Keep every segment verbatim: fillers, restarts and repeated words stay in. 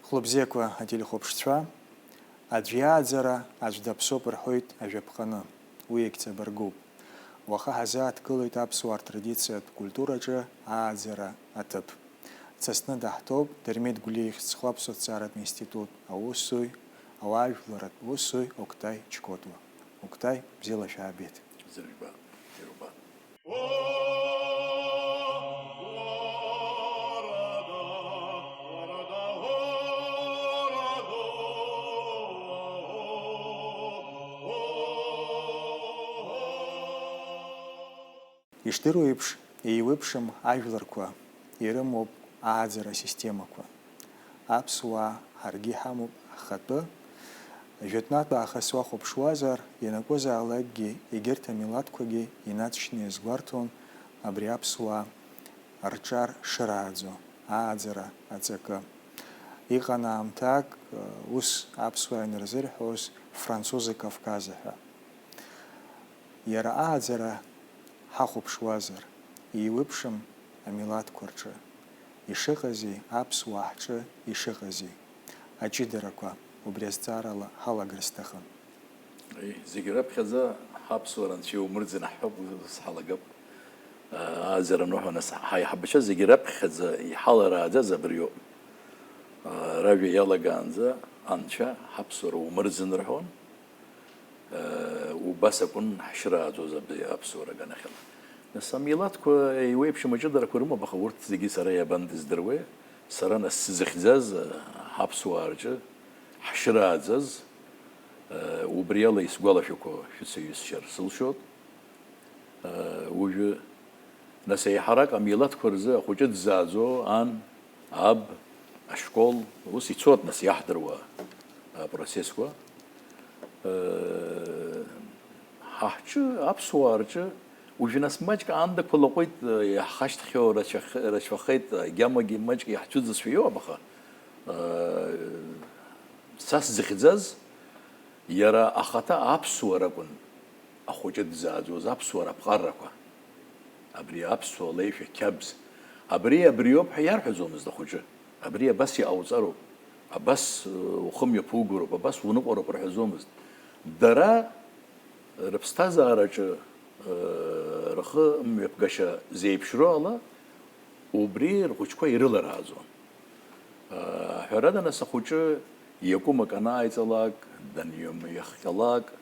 Хәлыбзиақәа ателехәаԥшцәа, аӡә иааӡара аӡә даԥсоуп рҳәоит ажәаԥҟаны, уи егьҵабыргуп. Уаха ҳазааҭгылоит аԥсуаа ртрадициатә культураҿы ааӡара аҭыԥ. Дсасны даҳҭоуп Дырмит Гәлиа ихьӡ зху аԥсуа ҭҵааратә институт аусзуҩ, ауаажәларратә усзуҩ Октай Чкотуа. Октай, бзиала шәаабеит. Зыржәба, ируба. Ишдыру еиԥш, еиуеиԥшым ажәларқәа ирымоуп ааӡара системақәа. Аԥсуаа ҳаргьы иҳамоуп ҳхатәы. Жәытәнатә аахыс уахәаԥшуазар, ианакәызаалакгьы егьырҭ амилаҭқәагьы инаҵшьны иазгәарҭон абри аԥсуаа рҿар шырааӡо, ааӡара аҵакы. Иҟан аамҭак, ус аԥсуаа инарзырҳәоз французы Кавказы ҳәа. Иара ааӡара ҳахәаԥшуазар, еиуеиԥшым амилаҭқәа рҿы ишыҟази, аԥсуаа ҳҿы ишыҟази, аҷыдарақәа убри азҵаарала ҳалагар сҭахын. Зегь раԥхьаӡа ҳаԥсуара анцәа иумырӡын ҳҳәап, ус ҳалагап. Ааӡара ануҳәа, нас, ҳаиҳабацәа зегь раԥхьаӡа иҳаларааӡаз абриоуп. Ражәа иалагаанӡа анцәа ҳаԥсуара умырӡын рҳәон. Убас акәын ҳшырааӡоз абри аԥсуара аганахьала. Нас амилаҭқәа еиуеиԥшым аҷыдарақәа рымоуп, аха урҭ зегьы сара иабандыздыруеи? Сара нас сзыхьӡаз, ҳаԥсуаа рҿы ҳшырааӡаз, убриала исгәалашәақәо шәыцаҩысшьар сылшоит. Уажәы, нас, еиҳарак амилаҭқәа рзы ахәыҷы дзааӡо ан, аб, ашкол, ус ицоит, нас, иаҳдыруа апроцессқәа. Ҳа ҳҿы, аԥсуаа рҿы, уажәы, нас, маҷк аандақәа лаҟәеит, иаҳхашьҭхьоу рацәах-, рацәахеит, агьамагьы маҷк иаҳцәыӡызшәа иоуп, аха, са сзыхьӡаз, иара ахаҭа аԥсуара акәын, ахәыҷы дзааӡоз аԥсуара аԥҟарақәа. Абри аԥсуа леишәа қьабз, абри абриоуп ҳәа иарҳәаӡомызт ахәыҷы. Абри абас иҟауҵароуп, абас, э, ухы мҩаԥугароуп, абас уныҟәароуп рҳәаӡомызт. Дара рыԥсҭазаараҿы, э, рхы мҩаԥгашьа зеиԥшроу ала, убри рхәыҷқәа ирыларааӡон. Э, ҳәарада, нас, ахәыҷы иакәымак анааиҵалак, данҩымҩахҟьалак,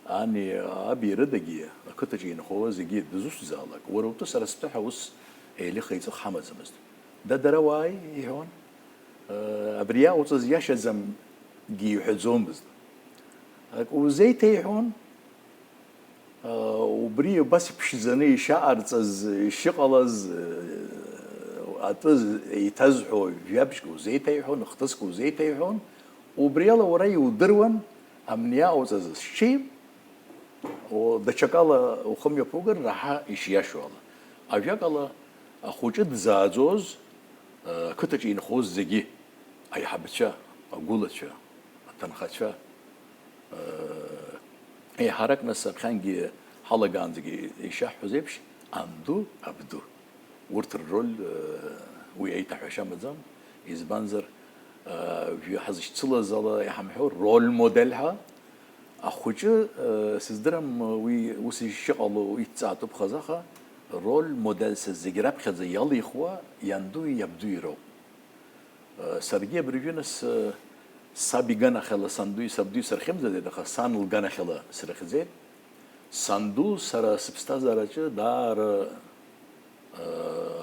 ани аби рыдагьы, ақыҭаҿы инхо зегьы дызусҭзаалак, уара утәы сара стәы ҳәа ус еилых-еиҵых ҳамаӡамызт. Дад, ара уааи, иҳәон. Абри иаауҵаз иашаӡамгьы иҳәаӡомызт. Акы узеиҭеиҳәон, убри убас иԥшӡаны ишаҟарҵаз, ишыҟалаз, атәы еиҭазҳәо жәабжьк узеиҭеиҳәон, хҭыск узеиҭеиҳәон, убриала уара иудыруан, амни иаауҵаз зҽеим, О, даҽакала ухы мҩаԥугар, раҳа ишиашоу ала. Ажәакала, ахәыҷы дзааӡоз, э, ақыҭаҿы инхоз зегьы, аиҳабацәа, агәылацәа, аҭынхацәа, э, еиҳарак нас аԥхьангьы ҳалагаанӡагьы ишаҳҳәоз еиԥш, анду, абду. Урҭ рроль, э, уи аиҭаҳәашьа амаӡам, избанзар, э, уажәы ҳазшьцылаз ала иҳамҳәо, роль модель ҳәа, ахәыҷы, э, сыздырам, уи ус ишыҟало иҭҵаатәуп хазы, аха роль модель са зегь раԥхьаӡа иалихуа иандуи иабдуи роуп. Саргьы абыржәы нас, саб иганахьала сандуи сабдуи сырхьымӡаӡеит, аха сан лганахьала срыхьӡеит. Санду сара сыԥсҭазаараҿы даара,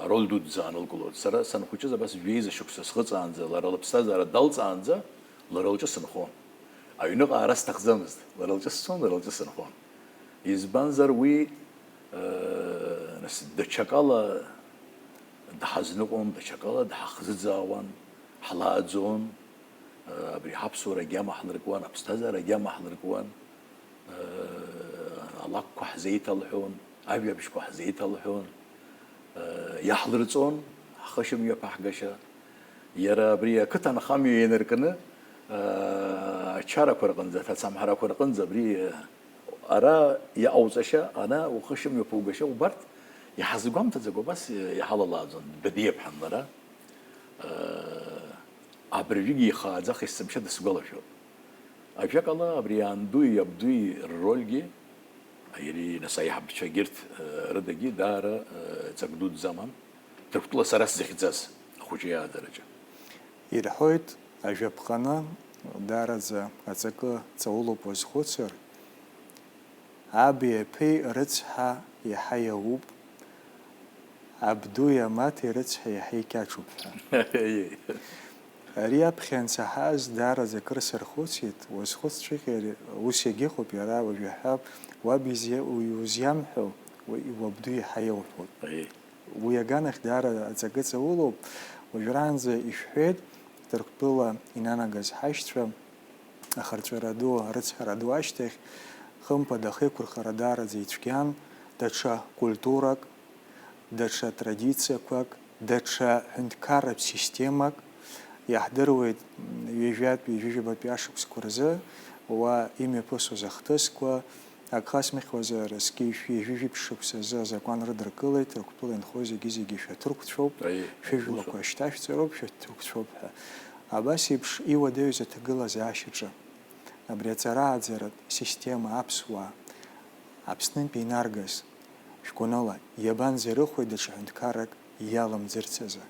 ароль дуӡӡа аанылкылоит. Сара санхәыҷыз абас жәеиза шықәса схыҵаанӡа, лара лыԥсҭазаара далҵаанӡа, лара лҿы сынхон. Аҩныҟа аара сҭахӡамызт, лара лҿы сцон, лара лҿы сынхон. Избанзар уи, нас, даҽакала дҳазныҟәон, даҽакала дҳахӡыӡаауан, ҳлааӡон, абри ҳаԥсуара агьама ҳлыркуан, аԥсҭазаара агьама ҳлыркуан, алакәқәа ҳзеиҭалҳәон, ажәабжьқәа ҳзеиҭалҳәон, иаҳлырҵон ҳхы шымҩаԥаҳгашьа. Иара абри ақыҭанхамҩа ианаркны, ачарақәа рҟынӡа, аҭацамҳарақәа рҟынӡа абри ара иҟауҵашьа, ана ухы шымҩаԥугашьа убарҭ иҳазгәамҭаӡакәа абас иҳалалааӡон, дбадиаԥҳан лара. абыржәгьы ихааӡах есымша дысгәалашәоит. Ажәакала, абри иаандуи иабдуи ррольгьы, иара нас аиҳабцәа егьырҭ, э, рыдагьы даара, э, ҵак дуӡӡа аман, Ҭырқәтәыла сара сзыхьӡаз ахәыҷы иааӡараҿы. Ирҳәоит, ажәаԥҟаны даараӡа аҵакы ҵаулоуп уазхәыцыр, аби аԥеи рыцҳа иаҳа иауп, абдуи амаҭеи рыцҳа иаҳа икьаҿуп ҳәа. Ари аԥхьа ансаҳаз даараӡа акыр сархәыцит, уазхәыццәыхьар ус иагьыҟоуп, иара уажә иаҳҳәап, уаб изиа-, уи узиамҳәо, уи уабду иаҳа иауҳәоит. Аиеи. Уи аганахь даара аҵакы ҵаулоуп, уажәраанӡа ишәҳәеит, Ҭырқәтәыла инанагаз ҳашьцәа, ахырҵәара ду, арыцҳара ду ашьҭахь, хымԥада, ахеиқәырхара даараӡа ицәгьан, даҽа культурак, даҽа традициақәак, даҽа ҳәынҭқарратә системак, иаҳдыруеит, м, ҩажәатәи, ҩажәижәабатәи ашықәсқәа рзы уа имҩаԥысуаз ахҭысқәа, ак хасмыхьуазар, зқьи жәшәи ҩажәи жәиԥшь шықәса азы азакәан рыдыркылеит, Ҭырқәтәыла инхо зегьы-зегьы шәаҭырқәцәоуп, аиеи, шәыжәлақәа усоуп, шьҭашәҵароуп, шәаҭырқәцәоуп ҳәа. Абас еиԥш иуадаҩыз аҭагылазаашьаҿы, абри аҵарааӡаратә система аԥсуаа Аԥснынтәи инаргаз шәгәаныла, иабанӡарыхәеи даҽа ҳәынҭқаррак иаламӡырц азы?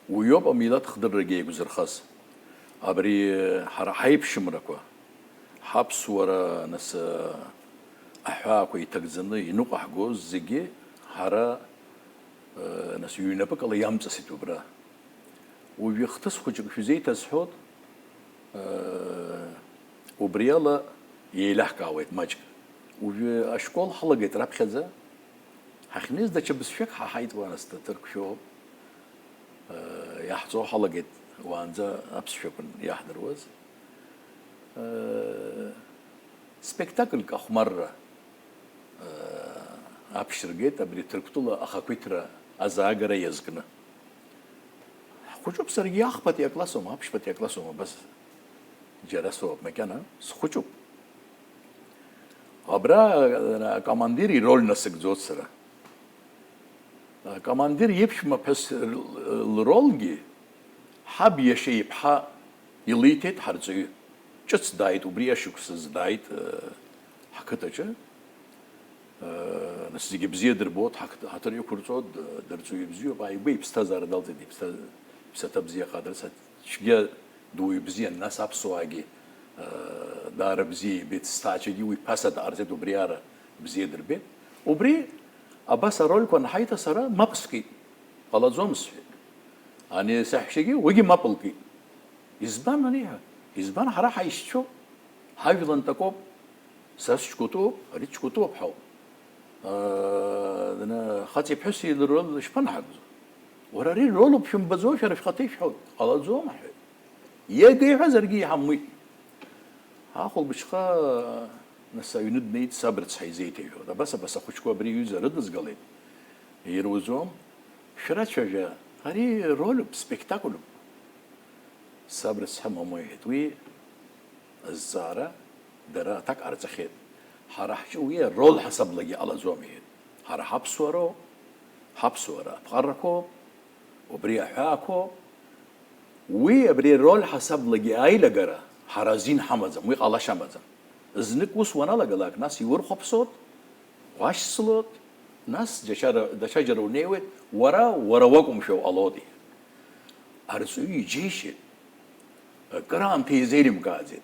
Уиоуп амилаҭ хдыррагьы еиқәзырхаз. Абри ҳара ҳаиԥшымрақәа, ҳаԥсуара, нас, аҳәаақәа иҭагӡаны иныҟәаҳгоз зегьы ҳара, нас, ҩнапыкала иамҵасит убра. Уажәы хҭыс хәыҷык шәзеиҭасҳәот, убриала еилаҳкаауеит маҷк. Уажәы ашкол ҳалагеит раԥхьаӡа, ҳахьнеиз даҽа бызшәак ҳаҳаит, уанасҭа ҭырқәшәоуп. Иаҳҵо ҳалагеит уаанӡа аԥсшәа акәын иаҳдыруаз. Спектакльк ахәмарра аԥшьыргеит абри Ҭырқәтәыла ахақәиҭра азаагара иазкны. Ҳхәыҷуп саргьы, ахԥатәи аклассума, аԥшьбатәи аклассума, абас џьара соуп, макьана схәыҷуп. Абра, э, акомандир ироль насыгӡоит сара. Акомандир иԥшәмаԥҳәыс лролгьы ҳаб иашьа иԥҳа илиҭеит ҳарҵаҩы. Ҿыц дааит, убри ашықәсазы дааит, э, ҳқыҭаҿы. Э, нас зегьы бзиа дырбоит, ҳақыҭ-, ҳаҭыр иқәырҵоит, д-, дырҵаҩы бзиоуп, ааигәа иԥсҭазаара далҵит, иԥсҭа-, иԥсаҭа бзиа хадырц, цәгьа дуаҩ бзиан, нас аԥсуаагьы, э, даара бзиа ибеит, сҭаацәагьы уи ԥаса дҟарҵеит, убриаҟара бзиа дырбеит. Убри абас арольқәа анҳаиҭа, сара мап скит, ҟалаӡом сҳәеит. Ани саҳәшьагьы уигьы мап лкит. Избан аниҳәа? Избан, ҳара ҳаишьцәоуп, ҳажәла нтәақәоуп, са сҷкәытәуп, ари дҷкәытәуп ҳәа ауп. Э, дна-, хаҵеи ԥҳәыси рроль шԥанаҳагӡо? Уара ари рролуп шәымбаӡо, шәара шәхаҭа ишәҳәоит, ҟалаӡом аҳәеит. Иага иҳәазаргьы иҳамуит. Ахәылбыҽха, нас, аҩны днеит, саб рыцҳа изеиҭеиҳәоит. Абас, абас ахәыҷқәа абри аҩыза рыдызгалеит. Ируӡом. Шәрацәажәа, ари рольуп, спектакльуп. Саб рыцҳа, мамоу, иҳәеит, уи азҵаара дара аҭак ҟарҵахьеит. Ҳара ҳҿы уи ароль ҳасаблагьы ҟалаӡом, иҳәеит. Ҳара ҳаԥсуароуп, ҳаԥсуара аԥҟарақәоуп, убри аҳәаақәоуп. Уи абри ароль ҳасаблагьы аилагара ҳара азин ҳамаӡам, уи ҟалашьа амаӡам. Знык ус уаналагалак, нас иурхәаԥсот, уашьцылот, нас даҽа-, даҽаџьара унеиуеит, уара, уара уакәымшәа уҟалоит. Арҵаҩы иџьеишьеит, акыраамҭа изеилымкааӡеит.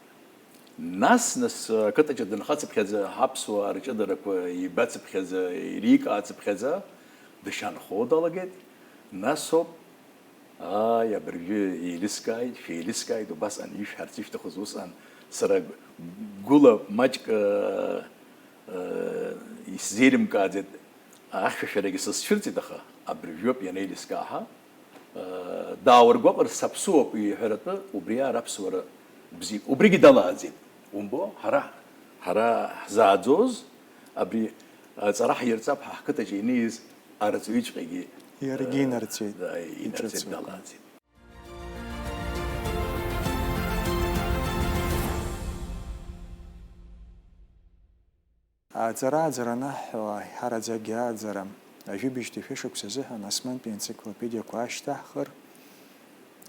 Нас, нас, ақыҭаҿы дынхацыԥхьаӡа, ҳаԥсуаа рҷыдарақәа еибацыԥхьаӡа, ирикаацыԥхьаӡа, дышьанхо далагеит. Нас ауп, ааи, абыржәы еилыскааит, шәеилыскааит, убасҟан ишәҳәарц ишәҭахыз усҟан сара гәыла маҷк, э, э, исзеилымкааӡеит, ахьшәашәарагьы сызцәырҵит, аха абыржәоуп ианеилыскааҳа, э, дааургәаҟыр саԥсуоуп иҳәаратәы, убриаара аԥсуара бзиоуп. Убригьы далааӡеит, умбо, ҳара, ҳара ҳзааӡоз, абри аҵара ҳирҵап ҳа ҳқыҭаҿы инеиз арҵаҩыҵәҟьагьы, иаргьы э, инарҵәеит, да, инарҵәеит, иҿыцуп, далааӡеит. Аҵара-ааӡара анаҳҳәо, аиҳараӡакгьы ааӡара, ажәибжьтәи шәышықәса азыҳәан Османтәи аенциклопедиақәа аашьҭаҳхыр,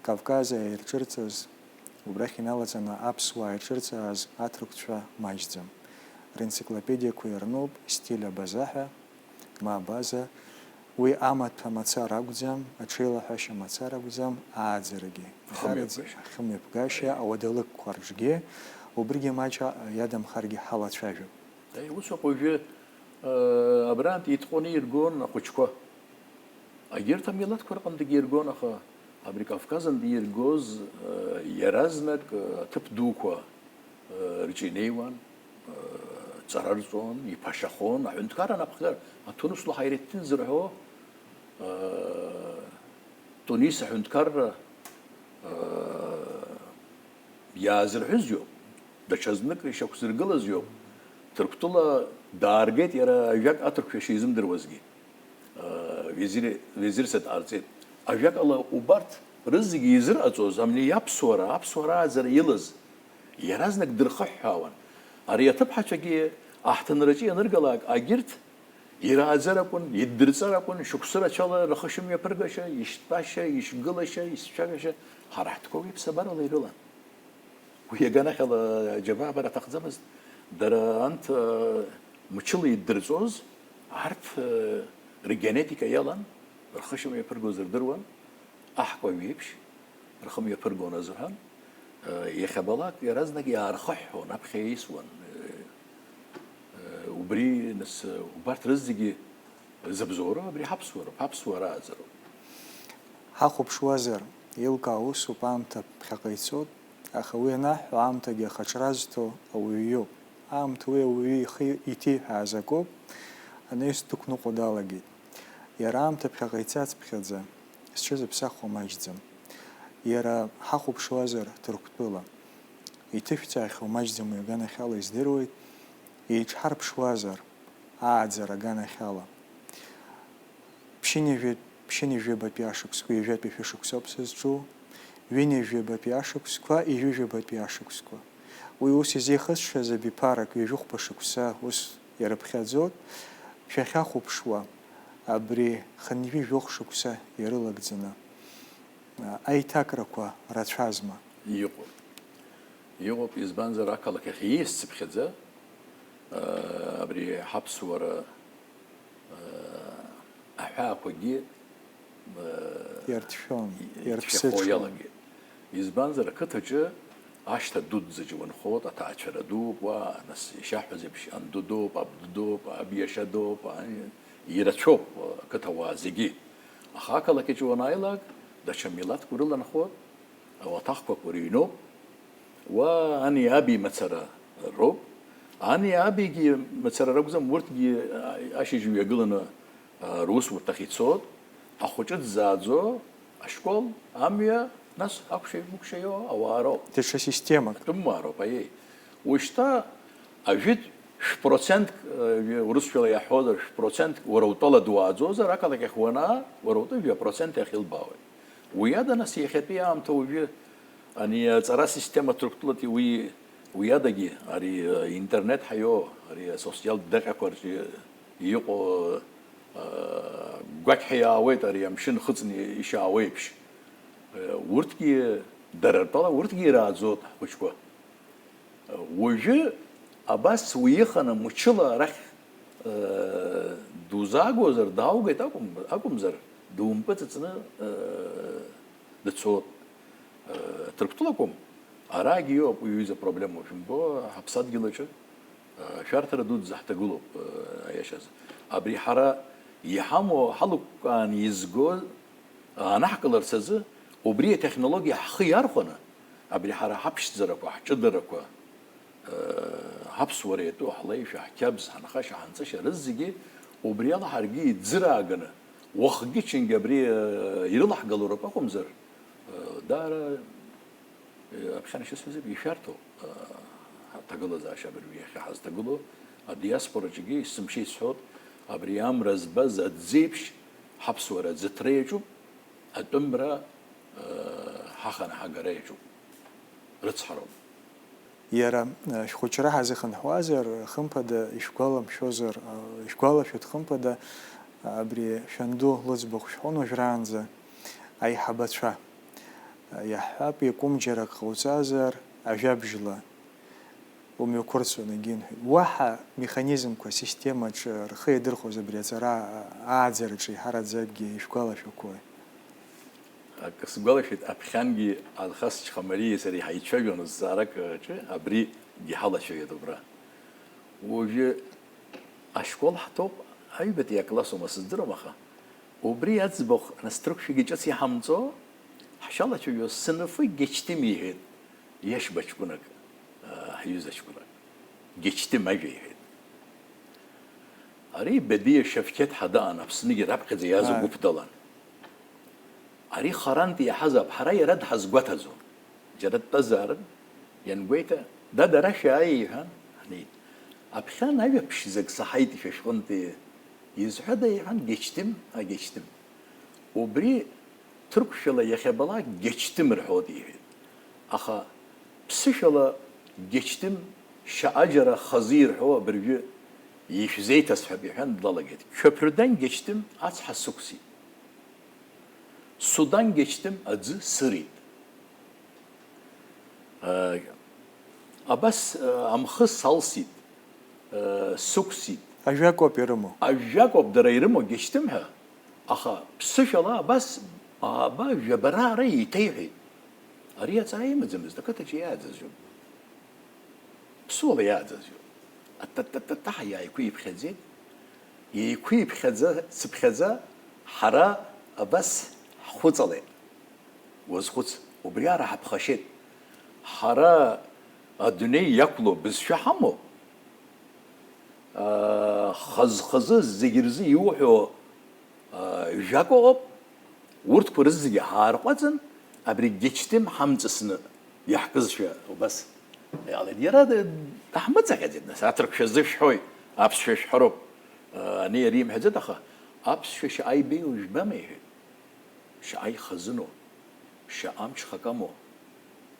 Кавказ иаирҿырҵаз, убрахь иналаҵаны аԥсуаа ирҿырҵааз аҭырқәцәа маҷӡам. Ренциклопедиақәа ирнуп, стиль абаза ҳәа, ма абаза. Уи амаҭәа мацара акәӡам, аҽеилаҳәашьа мацара акәӡам, ааӡарагьы. Ахымҩаԥгашьа. Ахымҩаԥгашьа, ауадалықьқәа рҿгьы, убригьы маҷ иадамхаргьы ҳалацәажәап. Аи, ус ауп уажәы, э, абрантә итҟәаны иргон ахәыҷқәа. Егьырҭ амилаҭқәа рҟынтәгьы иргон, аха абри Кавказынтәи иргоз, э, иаразнак, э, аҭыԥ дуқәа, э, рҿы инеиуан, э, ҵара рҵон, иԥашьахон, аҳәынҭқарра анапхгара, Аҭунус Лу Ҳаиретдин зырҳәо, э, Тунис аҳәынҭқарра, э, иаазырҳәыз иоуп, даҽазнык ишьақәзыргылаз иоуп. Ҭырқәтәыла дааргеит иара ажәак аҭырқәшәа шизымдыруазгьы. Везир, везирс дҟарҵеит. Ажәакала, убарҭ рызегьы изырҟаҵоз, амни аԥсуара, аԥсуара ааӡара илаз, иаразнак дырхыҳәҳәаауан. Ари аҭыԥҳацәагьы аҳҭынраҿы ианыргалак, агьырҭ ирааӡар акәын, иддырҵар акәын, шықәсы рацәала рхы шымҩаԥыргашьа, ишьтәашьа, ишгылашьа, ишцәажәашьа, ҳара ҳтәқәа уи ԥсабарала ирылан. Уи иаганахьала аџьабаабара аҭахӡамызт. Дара анҭ, э, мчыла иддырҵоз, арҭ, э, ргенетика иалан, рхы шымҩаԥыргоз рдыруан, аҳкәажә еиԥш, рхы мҩаԥыргон азыҳәан, э, иахьабалак иаразнак иаархыҳәҳәон, аԥхьа еисуан. Э, э, убри, нас, э, убарҭ рызегьы зыбзоуроу абри ҳаԥсуароуп, ҳаԥсуара ааӡароуп. Ҳахәаԥшуазар, еилкаау усуп, аамҭа ԥхьаҟа ицоит, аха уи анаҳҳәо, аамҭагьы ахаҿра азҭо ауаҩы иоуп. Аамҭа уи ауаҩы ихы иҭиҳәааз акоуп, анаҩс дықәныҟәо далагеит. Иара аамҭа ԥхьаҟа ицацыԥхьаӡа, зҽызыԥсахуа маҷӡам. Иара ҳахәаԥшуазар Ҭырқәтәыла, иҭышәҵаахьоу маҷӡам уи аганахьала издыруеит, еиҿҳарԥшуазар, ааӡара аганахьала. Ԥшьынҩажәи-, ԥшьынҩажәибатәи ашықәсқәа ҩажәатәи шәышықәсоуп сызҿу, ҩынҩажәибатәи ашықәсқәа ҩажәижәибатәи ашықәсқәа. Уи ус изеихысшаз абиԥарак ҩажәихәба шықәса ус ирыԥхьаӡоит, шәахьахәаԥшуа абри хынҩажәи жәохә шықәса ирылагӡаны. Аиҭакрақәа рацәазма? Иҟоуп. Иҟоуп, избанзар, ақалақь ахь ииасцыԥхьаӡа, аа, абри ҳаԥсуара, аа, аҳәаақәагьы, аа, Иарҭшәон, и-, иарԥсыҽуан. Иҭшәахо иалагеит. Избанзар, ақыҭаҿы ашҭа дуӡӡаҿ уанхоит, аҭаацәара дууп уа, нас, ишаҳҳәаз еиԥш, анду дууп, абду дууп, аб иашьа дууп, ани-, ирацәоуп ақыҭауаа зегьы. Аха ақалақь аҿы уанааилак, даҽа милаҭк урыланхоит, ауаҭахқәак урыҩноуп, уа ани аби мацара роуп, ани абигьы мацара ракәӡам, урҭгьы, а, ашьыжь ҩагыланы, а, русурҭахь ицоит, ахәыҷы дзааӡо, ашкол, амҩа, нас акәшаҩ-мыкәшаҩу ауаа роуп. Даҽа системак. Атәымуаа роуп, аиеи. Уажәшьҭа ажәытә шә-процентк, э, урысшәала иаҳҳәозар, шә-процентк уара утәала дуааӡозар, ақалақь ахь уанаа, уара утәы жәа-процент иахьылбаауеит. Уи ада, нас, иахьатәи аамҭа уажәы ани аҵара система Ҭырқәтәылатәи уи, уи адагьы, ари, э, интернет ҳаио, ари асоциалтә даҟьақәа рҿы иҟоу, э, гәакьҳәа иаауеит, ари амшын хыҵны ишаауеиԥш. Э, урҭгьы, дара ртәала, урҭгьы ирааӡоит ҳхәыҷқәа. Уажәы абас уиханы мчыла арахь, э, дузаагозар, дааугеит акәым-, акәымзар, думпыҵыҵны, э, дцоит. Э, Ҭырқәтәылакәым, арагь иоуп уи аҩыза апроблема, шәымбо, ҳаԥсадгьыл аҿы, э, ашәарҭара дуӡӡа ҳҭагылоуп, э, аиашаз. Абри ҳара иҳамоу ҳалықәкаан изго, Анаҳкыларц азы, убри атехнологиа ҳхы иархәаны, абри ҳара ҳаԥшӡарақәа, ҳҷыдарақәа, э, ҳаԥсуара иатәу, ҳлеишәа, ҳқьабз, ҳанхашьа, ҳанҵышьа рызегьы убриала ҳаргьы иӡырааганы, уахгьы-ҽынгьы абри, э, ирылаҳгалароуп акәымзар, э, даара Аԥхьан ишысҳәаз еиԥш, ишәарҭоуп, ҳаҭагылазаашьа абыржәы иахьа ҳазҭагылоу адиаспораҿгьы есымша исҳәоит, абри амра збаз аӡеиԥш ҳаԥсуара аӡыҭра иаҿуп, атәымра ҳаханы ҳагара иаҿуп, рыцҳароуп. Иара шәхәыҷра ҳазыхынҳәуазар, хымԥада ишәгәаламшәозар, ишәгәалашәоит, хымԥада абри шәанду лыӡбахә шәҳәон уажәраанӡа аиҳабацәа. Иаҳҳәап, иакәым џьарак ҟауҵазар, ажәабжьла умҩақәырцәон, егьиуҳәеит. Уаҳа механизмқәа, системаҿы рхы иадырхәоз абри аҵара ааӡараҿы иҳараӡакгьы ишәгәалашәақәои? Акы сгәалашәеит, аԥхьангьы Алхас Чхамариеи сареи ҳаицәажәон зҵаарак аҿы, абригьы ҳалацәажәеит убра. Уажәы ашкол ҳҭоуп, аҩбатәи аклассума сыздыруам, аха убри аӡбахә насҭрықәшәагьы ҿыц иҳамҵо, ҳшалацәажәоз сынфы Гечтим иҳәеит, иашьба ҷкәынак, аа, ҳҩыза ҷкәынак. Гечтим ажәа иҳәеит. Ари Бедиа Шевкет ҳәа дыҟан, Аԥсныгьы раԥхьаӡа иааз Ааи. Агәыԥ далан. Ари харантә иаҳазаап, ҳара иара дҳазгәаҭаӡом. Џьара дтәазаарын, иангәеиҭа, дад, ара шәааи, иҳәан, ҳнеит. Аԥхьан ажәабжьзак саҳаит шәа шәҟынтәи, изҳәада, иҳәан, Гечтим, а, Гечтим. Убри ҭырқәшәала иахьабалак Гечтим рҳәоит, иҳәеит. Аха ԥсышәала Гечтим шьаҟаџьара хазы ирҳәо абыржәы ишәзеиҭасҳәап, иҳәан, дналагеит. Чөԥрдан Гечтим ацҳа сықәсит. Судан Гечтим аӡы сырит. Э, абас, э, амхы салсит, э, сықәсит. Ажәак ауп ирымоу. Ажәак ауп дара ирымоу, Гечтим ҳәа. Аха ԥсышәала абас, ааба, жәабараара еиҭеиҳәеит. Ари аҵара имаӡамызт, ақыҭаҿы иааӡазҩуп. Ԥсуала иааӡазҩуп. Аттаттаттаҳа иааиқәиԥхьаӡеит. Еиқәиԥхьаӡа, цыԥхьаӡа ҳара абас ҳхәыҵалеит. Уазхәыц, убриаҟара ҳаԥхашьеит. Ҳара адунеи иақәлоу бызшәа ҳамоуп. Хаз-хазы зегь рзы иуҳәо, аа, жәак ыҟоуп. Урҭқәа рызегьы ҳаарҟәаҵын, абри Гечтим ҳамҵасны иаҳкызшәа убас иҟалеит. Иара д-, даҳмыҵаҟьаӡеит, нас, аҭырқәшәа зышәҳәои, аԥсшәа шәҳәароуп, аа, ани ари имҳәаӡеит, аха аԥсшәа шьаҟа ибеиоу жәбама, иҳәеит. Шьаҟа ихазыноу, шьаҟа амҽхак амоу.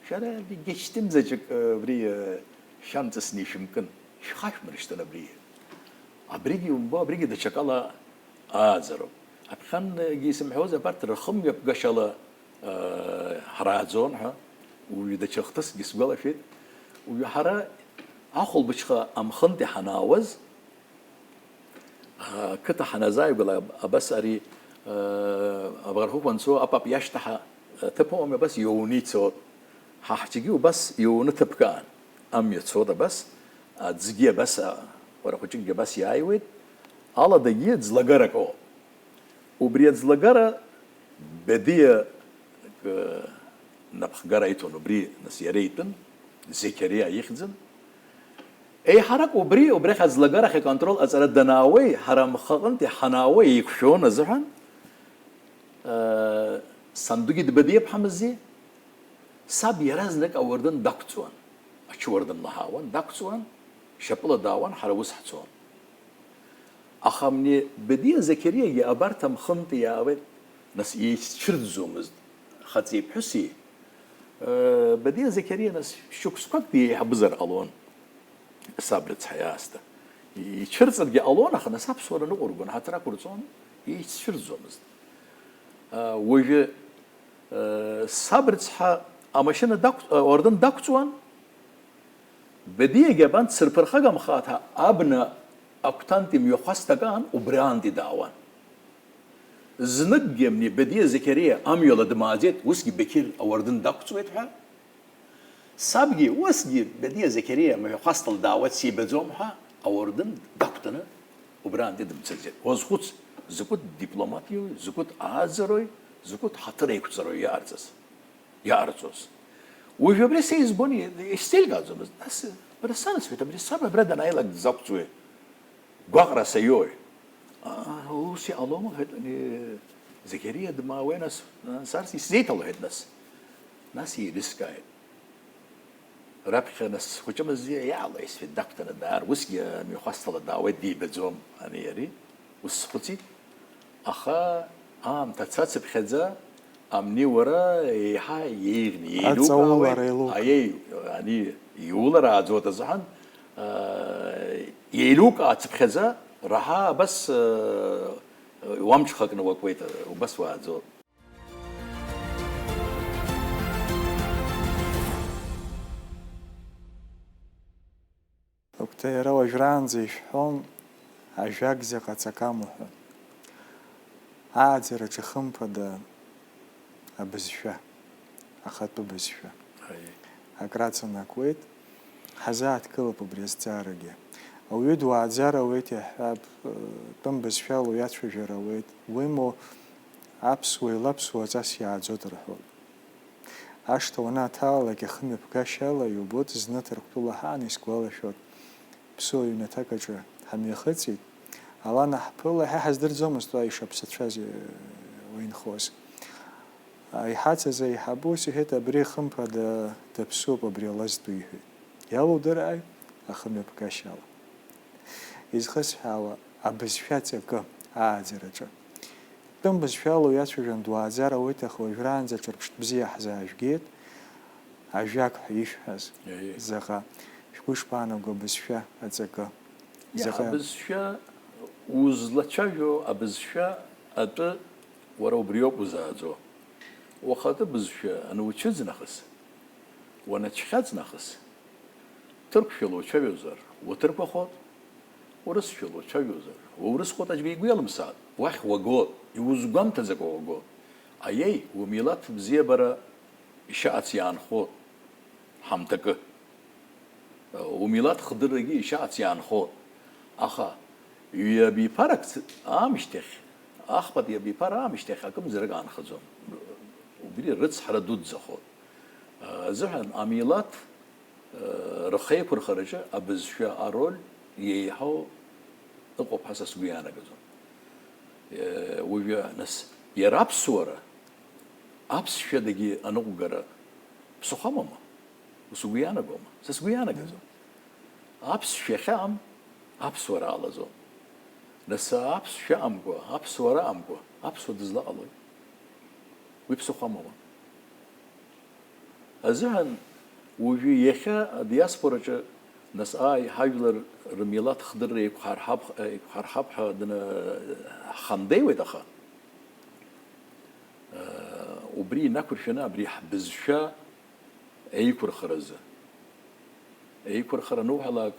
Шәара Гечтим заҵәык, э, абри, э, шәамҵасны ишәымкын, шәхашәмыршҭын абри. Абригьы иумбо, абригьы даҽакала ааӡароуп. Аԥхьангьы исымҳәоз абарҭ рхымҩаԥгашьала, э, ҳрааӡон ҳәа, уаҩы даҽа хҭысгьы сгәалашәеит. Уаҩы ҳара ахәылбыҽха амхынтәи ҳанаауаз, Ақыҭа ҳаназааигәала, абас ари, э, абӷархықә анцо, апап иашьҭаҳа, э, ҭыԥ ыҟами, абас иоуны ицот. Ҳа ҳҿгьы убас иоуны ҭыԥк аан. Амҩа цот абас, аӡгьы абас, а, уара хәыҷыкгьы абас иааиуеит. Аладагьы ӡлагарак ыҟоуп. Убри аӡлагара Бедиа, э, напхгара иҭон, убри, нас, иара итәын, Зеқьариа ихьӡын. Еиҳарак убри, убрахь аӡлагарахь аконтрол аҵара данаауеи, ҳара амхаҟынтәи ҳанаауеи еиқәшәон азыҳәан, э, сандугьы дбадиаԥҳамзи, саб иаразнак ауардын дақәҵуан, ачуардын лаҳауан, дақәҵуан, шьапыла даауан, ҳара ус ҳцон. Аха абни Бедиа Зеқьариагьы абарҭ амхынтәи иаауеит, нас, еиццәырӡӡомызт, хаҵеи-ԥҳәыси. Э, Бедиа Зеқьариа, нас, шықәсқәак диеиҳабызар ҟалон, саб рыцҳа иаасҭа. Ицәырҵыргьы ҟалон, аха, нас, аԥсуара ныҟәыргон, ҳаҭыр ақәырҵон, еиццәырӡӡомызт. Э, уажәы, э, саб рыцҳа амашьына дақә-, э, ауардын дақәҵуан, Бедиагьы абанҭ цырԥырхагамхаҭа абна агәҭантәи мҩахәасҭак аан, убраантәи даауан. Зныкгьы абни Бедиа Зеқьариа амҩала дмааӡеит, усгьы Беқьыр ауардын дақәҵуеит ҳәа. Сабгьы усгьы Бедиа Зеқьариа мҩахәасҭала даауеит сибаӡом ҳәа ауардын дақәтәаны убраантәи дымцаӡеит. Уазхәыц, закәытә дипломатиои, закәытә ааӡарои, закәытә ҳаҭыр еиқәҵарои иҟарҵаз. Иаҟарҵоз. Уажәы абри са избон, исзеилкааӡомызт. Нас, бара санасҳәеит, абри саб абра данааилак дзақәҵуеи? Гәаҟра саиои? Аа, ус иҟалома, лҳәеит, ани, Зеқьариа дмаауеи, нас, нас арс исзеиҭалҳәеит, нас. Нас еилыскааит. Раԥхьа, нас, схәыҷы мазеиа иаалеисфеит, дақәтәаны даар, усгьы амҩахәасҭала даауеит, дибаӡом, ани, ари. Ус схәыцит, аха аамҭа цацыԥхьаӡа, амни уара еиҳа еиӷьны, еилукаауеит. Аҵаулара еилука. Аиеи, ани, иулара ааӡоит азыҳәан, аа, еилукаацыԥхьаӡа, раҳа абас, аа, уамҽхакны уакуеит, убас уааӡоит. Иара уажәраанӡа ишәҳәон, ажәак заҟа ҵакы амоу ҳәа. Ааӡараҿы хымԥада абызшәа, ахатәы бызшәа. Аиеи. Акраҵанакуеит, ҳазааҭгылап убри азҵаарагьы. Ауаҩы дуааӡар ауеит иаҳҳәап, тәым бызшәала уиацәажәар ауеит, уимоу аԥсуа илаԥсуа аҵас иааӡоит рҳәоит. Ашҭа уанаҭаалак, ихымҩаԥгашьала иубоит, зны Ҭырқәтәыла ҳаан, исгәалашәоит, ԥсуа ҩнаҭак аҿы ҳамҩахыҵит. Ала анаҳԥыла, ҳа ҳаздырӡомызт уа ишаԥсацәаз, э, уа инхоз. Иҳацыз аиҳабы ус иҳәеит, абри хымԥада даԥсуп, абри ала зтәу, иҳәеит. Иалудырааи? Ахымҩаԥгашьала. Изхысҳәаауа абызшәа ҵакы ааӡараҿы. Тәым бызшәала уиацәажәон, дуааӡар ауеит, аха уажәраанӡа ҿырԥштә бзиа ҳзаажәгеит, ажәак ҳәа ишәҳәаз. Еи. Заҟа шәгәы ишԥаанаго абызшәа аҵакы? Иаҳа заҟа абызшәа узлацәажәо абызшәа атәы уара убриоуп узааӡо. Уахатәы бызшәа ануцәыӡ нахыс, уанацәхьаҵ нахыс, ҭырқәшәала уцәажәозар, уаҭырқәахот, урысшәала уцәажәозар, уаурысхот, аӡәгьы игәы иалымсааит, уахь уагот, иузгәамҭаӡакәа уагот. Аиеи, умилаҭ бзиабара ишьаҟац иаанхот, ҳамҭакы. Умилаҭ хдыррагьы ишьаҟац иаанхот. Аха ҩабиԥарак ц-, аамышьҭахь, ахԥатәи абиԥара аамышьҭахь акымзарак аанхаӡом. Убри рыцҳара дуӡӡахот. Азыҳәан амилаҭ рхеиқәырхараҿы абызшәа ароль иеиҳау ыҟоуп ҳәа са сгәы иаанагаӡом. Уажәы, нас, иара аԥсуара, аԥсшәадагьы аныҟәгара ԥсыхәа амоума? Ус угәы иаанагома? Са сгәы иаанагаӡом. Аԥсшәа ахьаам, аԥсуара ҟалаӡом. Нас аԥсшәа амкәа, аԥсуара амкәа, аԥсуа дызлаҟалои? Уи ԥсыхәа амоума? Азыҳәан уажәы иахьа адиаспораҿы, нас, ааи, ҳажәлар рмилаҭ хдырра еиқәҳарҳап-, еиқәҳарҳап ҳәа дна-, ҳхандеиуеит, аха, э, убри инақәыршәаны абри ҳбызшәа еиқәырхаразы. Еиқәырхара ануҳәалак,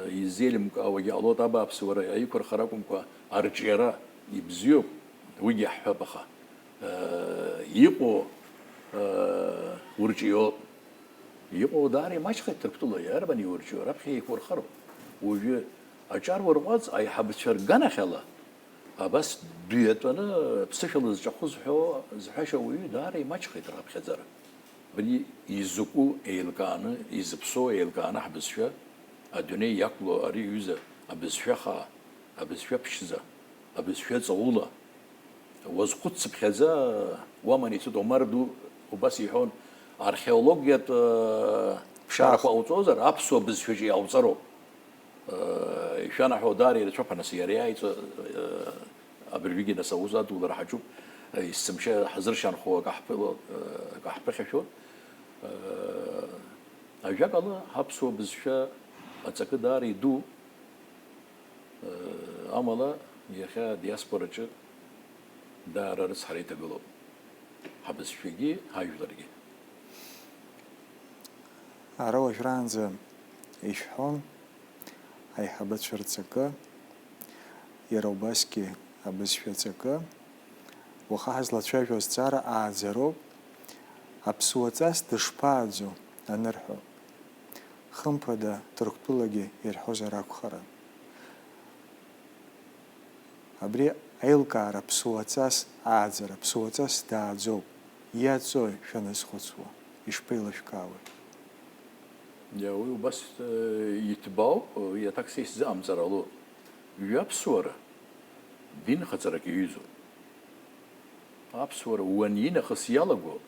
изеилымкаауагьы ҟалоит, абааԥсы, уара, аиқәырхара акәымкәа, арҿиара ибзиоуп, уигьы ҳҳәап, аха, э, иҟоу, э, урҿиоит. Иҟоу даара имаҷхеит Ҭырқәтәыла, иарбан иурҿио, раԥхьа еиқәырхароуп. Уажәы аҿар урҟәаҵ, аиҳабацәа рганахьала, абас дҩатәаны ԥсышәала зҿахәы зҳәо, зҳәаша уаҩы даара имаҷхеит раԥхьаӡара. Абри изакәу еилкааны, изыԥсоу еилкааны ҳбызшәа, адунеи иақәлоу ари аҩыза абызшәа хаа, абызшәа ԥшӡа, абызшәа ҵаула, уазхәыццыԥхьаӡа уаман ицоит. Омар ду убас иҳәон, археологиатә, э, ԥшаарақәа ҟауҵозар, аԥсуа бызшәаҿы иҟауҵароуп. Э, ишәанаҳәо даара ирацәоуп, нас иара иааиҵо, э, абыржәгьы нас аус адулара ҳаҿуп, э, есымша ҳазыршанхо акы ҳԥы-, э, акы ҳԥыхьашәо. Э, ажәакала, ҳаԥсуа бызшәа аҵакы даара иду, э, амала иахьа адиаспораҿы даара рыцҳара иҭагылоуп ҳабызшәагьы, ҳажәларгьы. Ара уажәраанӡа ишәҳәон аиҳабацәа рҵакы, иара убасгьы абызшәа ҵакы. Уаха ҳазлацәажәо азҵаара ааӡароуп, аԥсуа ҵас дышԥааӡо анырҳәо. Хымԥада, Ҭырқәтәылагьы ирҳәозар акәхарын. Абри аилкаара ԥсуаҵас ааӡара, ԥсуаҵас дааӡоуп, иаҵои шәаназхәыцуа, ишԥеилышәкаауеи? Иа, уи убас, э, иҭбаауп, уи аҭак са исзыҟамҵар ҟалоит. Ҩаԥсуара динхаҵарак иаҩызоуп. Аԥсуара уанинахыс иалаго,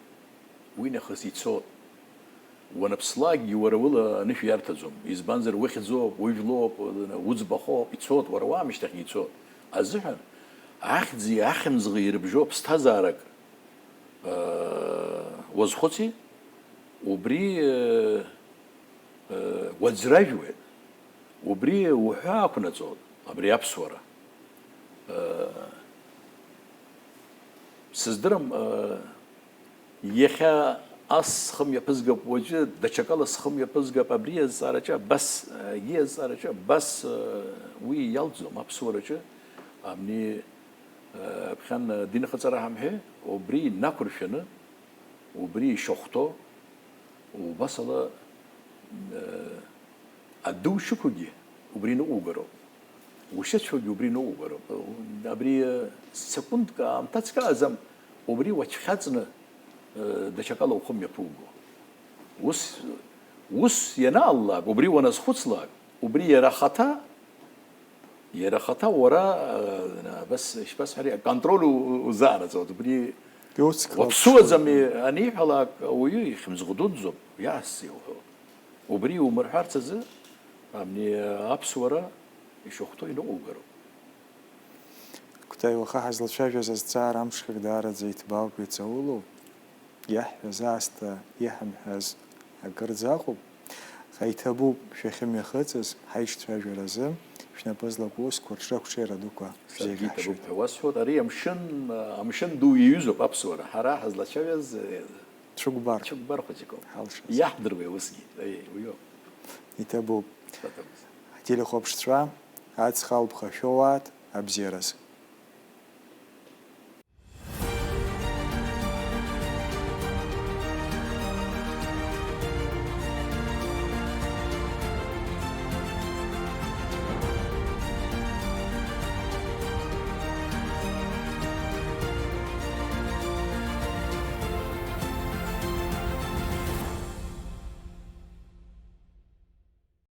уи нахыс ицоит. Уанаԥслакгьы уара ула анышә иарҭаӡом, избанзар, ухьӡоуп, ужәлоуп, уӡбахоуп, ицоит, уара уаамышьҭахьгьы ицоит. Азыҳәан, ахьӡи ахьымӡӷи ирыбжьоу ԥсҭазаарак, э, уазхәыци, убри, э, э, уаӡражәуеит, убри уҳәа ақәнаҵоит, абри аԥсуара. Э, сыздырам, э, иахьа Ас схы мҩаԥызгап уажәы, даҽакала схы мҩаԥызгап абри азҵаараҿы, абас, егьи азҵаараҿы, абас, уи иалҵӡом аԥсуараҿы, абни, ԥхьан динхаҵара ҳамҳәеи, убри инақәыршәаны, убри ишахәҭоу, убасала, Адәы ушықәугьы убри ныҟәугароуп. Ушыцәоугьы убри ныҟәугароуп. Абри, э, секундк аамҭа цқьаӡам, убри уацәхьаҵны, э, даҽакала ухы мҩаԥуго. Ус, ус ианааллак, убри уаназхәыцлак, убри иара ахаҭа, иара ахаҭа уара, э, абас, ишԥасҳәари, аконтроль у-, у-, узаанаҵоит. Убри Иуцклаԥшуа. Уаԥсуаӡами аниҳәалак, ауаҩы ихьымӡӷ дуӡӡоуп, иаасзеи уҳәо. Убри иумырҳәарц азы, абни аԥсуара ишахәҭоу иныҟәугароуп. Кәтай, уаха ҳазлацәажәаз азҵаара амҽхак даараӡа иҭбаауп, иҵаулоуп. Иаҳҳәаз аасҭа иҳамҳәаз акырӡа акәым. Аха иҭабуп шәахьымҩахыҵыз ҳаишьцәажәаразы, шәнапы злаку усқәа рҿы ақәҿиара дуқәа Саргьы бзиахьаҳшоит. Иҭабуп ҳәа уасҳәоит, ари амшын, амшын ду иаҩызоуп аԥсуара. Ҳара ҳазлацәажәаз, Цәыкәбар. Цәыкәбар хәыҷык ауп. Ҳалшаз. Иаҳдыруеи усгьы? Аиеи, уиоуп. Иҭабуп. Сҭабуп. Ателехәаԥшцәа, аҵх алԥха шәоуааит, абзиараз.